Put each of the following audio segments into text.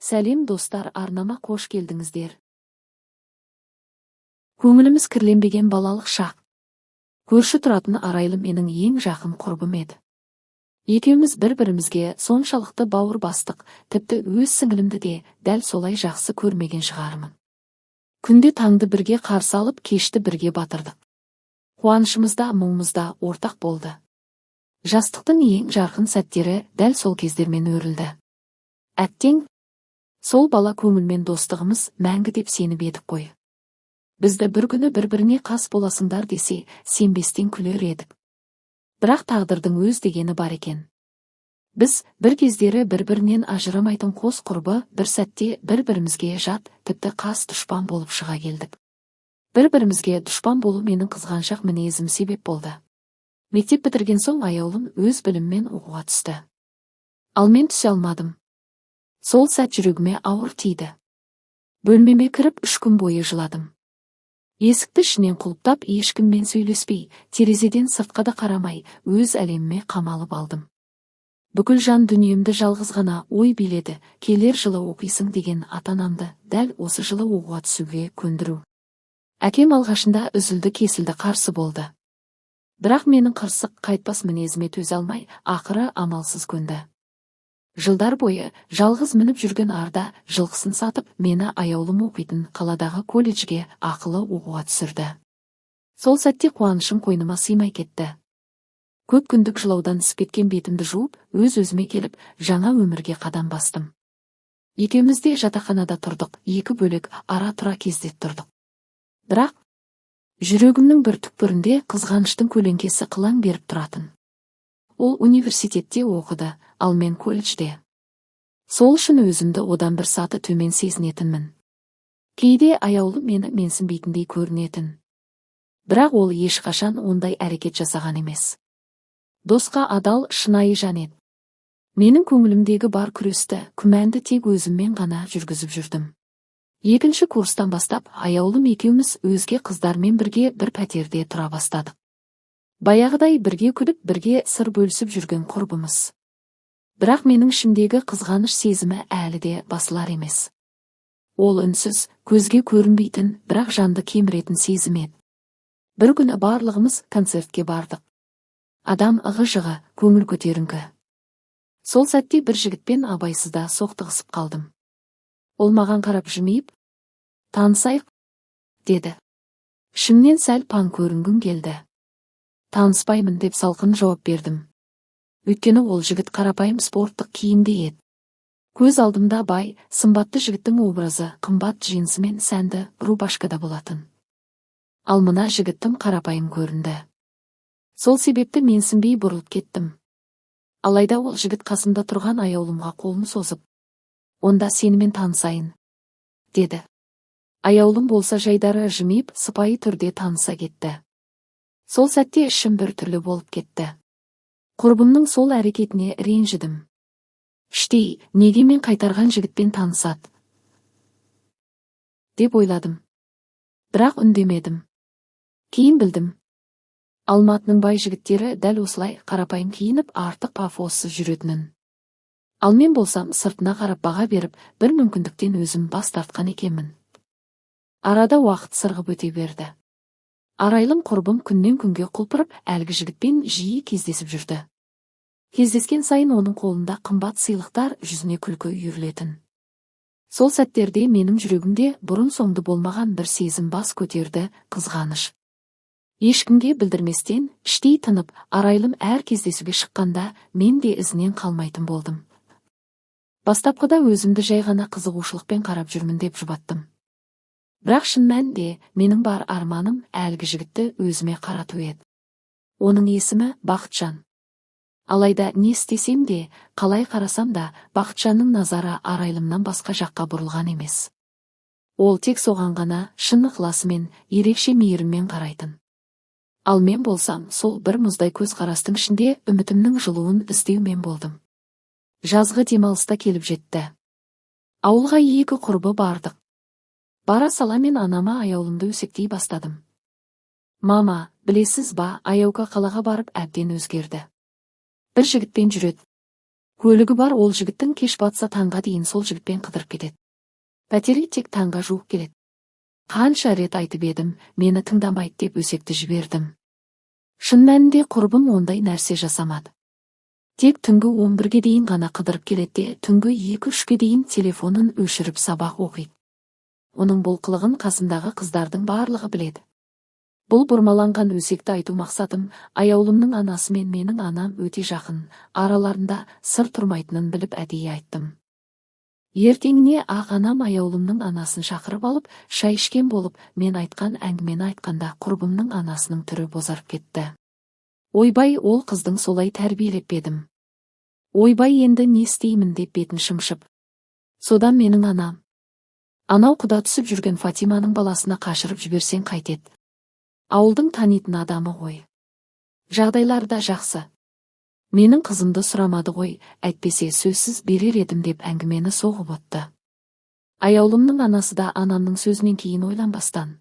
Сәлем, достар, арнама қош келдіңіздер. Көңіліміз кірленбеген балалық шақ. Көрші тұратын Арайлым менің ең жақын құрбым еді. Екеуміз бір-бірімізге соншалықты бауыр бастық, тіпті өз сіңілімді де дәл солай жақсы көрмеген шығармын. Күнде таңды бірге қарсы алып, кешті бірге батырдық. Қуанышымыз да, мұңымыз да ортақ болды. Жастықтың ең жарқын сәттері дәл сол кездермен өрілді. Әттең, сол бала көңілмен достығымыз мәңгі деп сеніп едік қой. Бізді бір күні бір-біріне қас боласыңдар десе, сенбестен күлер едік. Бірақ тағдырдың өз дегені бар екен. Біз бір кездері бір-бірінен ажырамайтын қос құрбы бір сәтте бір-бірімізге жат, тіпті қас дұшпан болып шыға келдік. Бір-бірімізге дұшпан болу менің қызғаншақ мінезім себеп болды. Мектеп бітірген соң Аяулым өз білімімен оқуға түсті. Ал мен түсе алмадым. Сол сәт жүрегіме ауыр тиді. Бөлмеме кіріп, 3 күн бойы жыладым. Есікті ішінен құлыптап, ешкіммен сөйлеспей, терезеден сыртқа да қарамай, өз әлеміме қамалып алдым. Бүкіл жан дүниемді жалғыз ғана ой биледі: келер жылы оқисың деген ата-анамды дәл осы жылы оқуға түсуге көндіру. Әкем алғашында үзілді-кесілді қарсы болды. Бірақ менің қырсық, қайтпас мінезіме төзе алмай, ақыры амалсыз көнді. Жылдар бойы жалғыз мініп жүрген арда жылқысын сатып, мені Аяулым оқитын қаладағы колледжге ақылы оқуға түсірді. Сол сәтте қуанышым қойныма сыймай кетті. Көп күндік жылаудан ісіп кеткен бетімді жуып, өз-өзіме келіп, жаңа өмірге қадам бастым. Екеуміз де жатақханада тұрдық, екі бөлек, ара-тұра кездесіп тұрдық. Бірақ жүрегімнің бір түкпірінде қызғаныштың көлеңкесі қылаң беріп тұратын. Ол университетте оқыды, ал мен колледжде. Сол үшін өзімді одан бір саты төмен сезінетінмін. Кейде Аяулым мені менсінбейтіндей көрінетін. Бірақ ол ешқашан ондай әрекет жасаған емес. Досқа адал, шынайы жан еді. Менің көңілімдегі бар күресті, күмәнді тек өзіммен ғана жүргізіп жүрдім. Екінші курстан бастап Аяулым екеуміз өзге қыздармен бірге бір пәтерде тұра бастадық. Баяғыдай бірге күліп, бірге сыр бөлісіп жүрген құрбымыз. Бірақ менің ішімдегі қызғаныш сезімі әлі де басылар емес. Ол үнсіз, көзге көрінбейтін, бірақ жанды кеміретін сезім еді. Бір күні барлығымыз концертке бардық. Адам ығы-жығы, көңіл көтеріңкі. Сол сәтте бір жігітпен абайсызда соқтығысып қалдым. Ол маған қарап жымиып, «Танысайық», деді. Ішімнен сәл паң көрінгім келді. «Таныспаймын», деп салқын жауап бердім. Өйткені ол жігіт қарапайым спорттық киімде еді. Көз алдымда бай, сымбатты жігіттің образы қымбат джинсы мен сәнді рубашкада болатын. Ал мына жігіт тым қарапайым көрінді. Сол себепті менсінбей бұрылып кеттім. Алайда ол жігіт қасымда тұрған Аяулымға қолын созып, «Онда сенімен танысайын», деді. Аяулым болса жайдары жымиып, сыпайы түрде таныса кетті. Сол сәтте ішім бір түрлі болып кетті. Құрбымның сол әрекетіне ренжідім. Іштей, неге мен қайтарған жігітпен танысады деп ойладым. Бірақ үндемедім. Кейін білдім. Алматының бай жігіттері дәл осылай қарапайым киініп, артық пафоссыз жүретінін. Ал мен болсам, сыртына қарап баға беріп, бір мүмкіндіктен өзім бас тартқан екенмін. Арада уақыт сырғып өте берді. Арайлым құрбым күннен күнге құлпырып, әлгі жігітпен жиі кездесіп жүрді. Кездескен сайын оның қолында қымбат сыйлықтар, жүзіне күлкі үйірілетін. Сол сәттерде менің жүрегімде бұрын соңды болмаған бір сезім бас көтерді: қызғаныш. Ешкімге білдірместен, іштей тынып, Арайлым әр кездесуге шыққанда, мен де ізінен қалмайтын болдым. Бастапқыда өзімді жай ғана қызығушылықпен қарап жүрмін деп жұбаттым. Бірақ шын мәнінде менің бар арманым әлгі жігітті өзіме қарату еді. Оның есімі Бақытжан. Алайда не істесем де, қалай қарасам да, Бақытжанның назары Арайлымнан басқа жаққа бұрылған емес. Ол тек соған ғана шын ықыласымен, ерекше мейіріммен қарайтын. Ал мен болсам, сол бір мұздай көзқарастың ішінде үмітімнің жылуын іздеумен болдым. Жазғы демалыс та келіп жетті. Ауылға екі құрбы бардық. Бара сала мен анама Аяулымды өсектей бастадым. «Мама, білесіз ба, Аяука қалаға барып әбден өзгерді. Бір жігітпен жүреді. Көлігі бар ол жігіттің, кеш батса таңға дейін сол жігітпен қыдырып кетеді. Пәтерге тек таңға жуық келеді. Қанша рет айтып едім, мені тыңдамайды деп өсекті жібердім. Шын мәнінде құрбым ондай нәрсе жасамады. Тек түнгі 11-ге дейін ғана қыдырып келеді де, түнгі 2-3-ке дейін телефонын өшіріп сабақ оқиды. Оның бұл қылығын қасымдағы қыздардың барлығы біледі. Бұл бұрмаланған өсекті айту мақсатым, Аяулымның анасы мен менің анам өте жақын, араларында сыр тұрмайтынын біліп әдейі айттым. Ертеңіне ақ анам Аяулымның анасын шақырып алып, шай ішкен болып, мен айтқан әңгімені айтқанда құрбымның анасының түрі бозарып кетті. Ойбай, ол қыздың солай тәрбиелеп едім. Ойбай, енді не істеймін деп бетін шымшып. Содан менің анам: «Анау құда түсіп жүрген Фатиманың баласына қашырып жіберсең қайтеді? Ауылдың танитын адамы ғой. Жағдайлары да жақсы. Менің қызымды сұрамады ғой, әйтпесе сөзсіз берер едім», деп әңгімені соғып отты. Аяулымның анасы да анамның сөзінен кейін ойланбастан: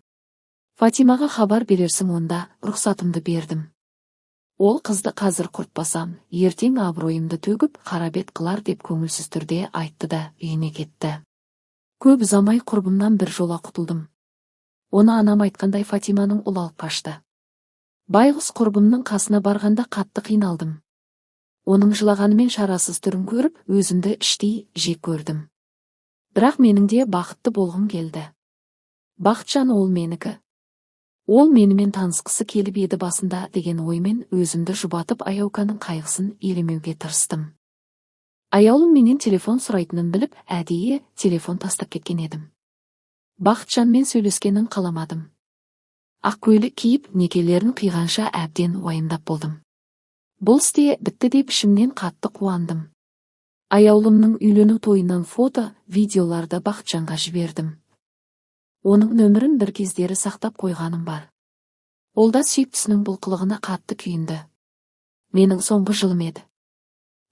«Фатимаға хабар берерсің онда, рұқсатымды бердім. Ол қызды қазір құртпасам, ертең абыройымды төгіп, қарабет қылар», деп көңілсіз түрде айтты да үйіне кетті. Көп ұзамай құрбымнан бір жола құтылдым. Оны анам айтқандай Фатиманың ұлы алып қашты. Байғұс құрбымның қасына барғанда қатты қиналдым. Оның жылағанымен шарасыз түрін көріп, өзімді іштей жек көрдім. Бірақ менің де бақытты болғым келді. Бақытжан ол менікі. Ол менімен танысқысы келіп еді басында деген оймен өзімді жұбатып, Аяуканың қайғысын елемеуге тырыстым. Аяулым менен телефон сұрайтынын біліп, әдейі телефон тастап кеткен едім. Бақытжанмен сөйлескенін қаламадым. Ақ көйлек киіп, некелерін қиғанша әбден уайымдап болдым. Бұл істе бітті деп ішімнен қатты қуандым. Аяулымның үйлену тойынан фото, видеоларды Бақытжанға жібердім. Оның нөмірін бір кездері сақтап қойғаным бар. Ол да сүйіктісінің бұл қылығына қатты күйінді. Менің соңғы жылым еді.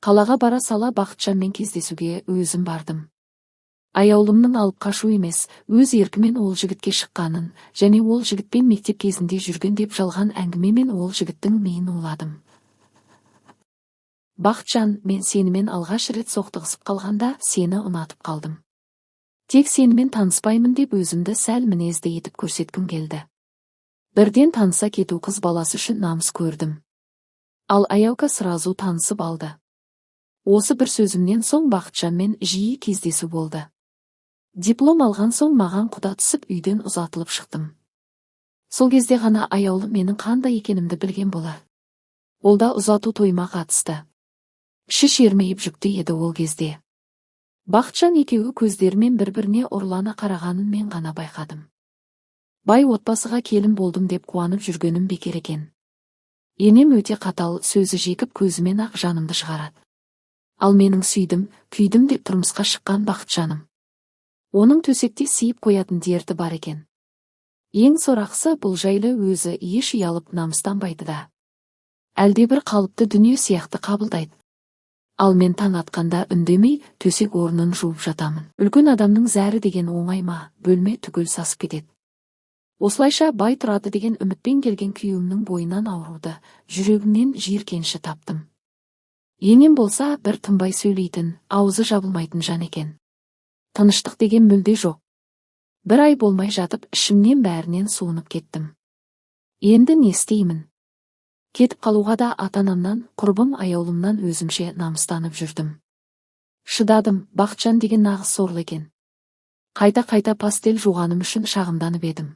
Қалаға бара сала Бақытжанмен кездесуге өзім бардым. Аяулымның алып қашу емес, өз еркімен ол жігітке шыққанын және ол жігітпен мектеп кезінде жүрген деп жалған әңгімемен ол жігіттің миын уладым. Бақытжан, мен сенімен алғаш рет соқтығысып қалғанда сені ұнатып қалдым. Тек сенімен таныспаймын деп өзімді сәл мінезді етіп көрсеткім келді. Бірден таныса кету қыз баласы үшін намыс көрдім. Ал Аяука сразу танысып алды. Осы бір сөзімнен соң Бақытжанмен жиі кездесу болды. Диплом алған соң маған құда түсіп, үйден ұзатылып шықтым. Сол кезде ғана Аяулы менің қандай екенімді білген болар. Ол да ұзату тойыма қатысты. Іші шермейіп жүкті еді ол кезде. Бақытжан екеуі көздерімен бір-біріне ұрлана қарағанын мен ғана байқадым. Бай отбасыға келін болдым деп қуанып жүргенім бекер екен. Енем өте қатал, сөзі жекіп көзімен ақ жанымды шығарады. Ал менің сүйдім, күйдім деп тұрмысқа шыққан Бақытжаным. Оның төсекте сиіп қоятын дерті бар екен. Ең сорақысы, бұл жайлы өзі еш ұялып намыстанбайды да. Әлде бір қалыпты дүние сияқты қабылдайды. Ал мен таң атқанда үндемей төсек орнын жуып жатамын. Үлкен адамның зәрі деген оңай ма, бөлме түгел сасып кетеді. Осылайша бай тұрады деген үмітпен келген күйеуімнің бойынан ауруды, жүрегімнен жиіркеніші таптым. Енем болса бір тынбай сөйлейтін, аузы жабылмайтын жан екен. Тыныштық деген мүлде жоқ. Бір ай болмай жатып, ішімнен бәрінен суынып кеттім. Енді не істеймін? Кетіп қалуға да ата-анамнан, құрбым Аяулымнан өзімше намыстанып жүрдім. Шыдадым, Бақытжан деген нағыз сорлы екен. Қайта-қайта постель жуғаным үшін шағымданып едім.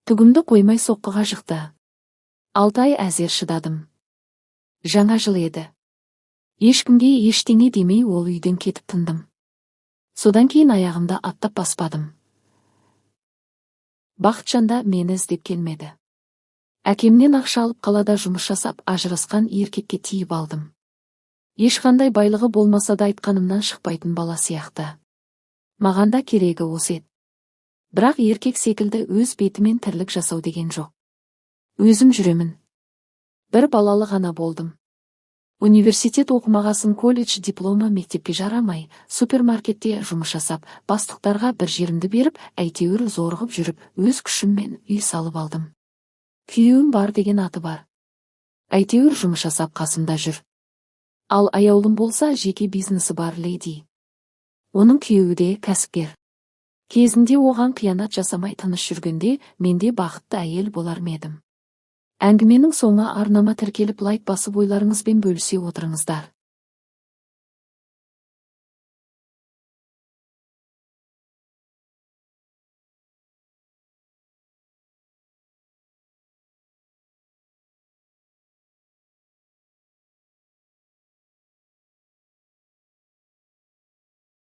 Түгімді қоймай соққыға жықты. 6 ай әзер шыдадым. Жаңа жыл еді. Ешкімге ештеңе демей ол үйден кетіп тындым. Содан кейін аяғымды аттап баспадым. Бақытжан да мені іздеп келмеді. Әкемнен ақша алып қалада жұмыс жасап, ажырасқан еркекке тиіп алдым. Ешқандай байлығы болмаса да айтқанымнан шықпайтын бала сияқты. Маған да керегі осы еді. Бірақ еркек секілді өз бетімен тірлік жасау деген жоқ. Өзім жүремін. Бір балалы ғана болдым. Университет оқымағасын колледж дипломы мектепке жарамай, супермаркетте жұмыс жасап, бастықтарға бір жерімді беріп, әйтеуір зорығып жүріп, өз күшіммен үй салып алдым. Күйеуім бар деген аты бар. Әйтеуір жұмыс жасап қасымда жүр. Ал Аяулым болса, жеке бизнесі бар леди. Оның күйеуі де кәсіпкер. Кезінде оған қиянат жасамай, тыныш жүргенде, мен де бақытты әйел болар ма едім? Әңгіменің соңы. Арнама тіркеліп, лайк басып, ойларыңызбен бөлісе отырыңыздар.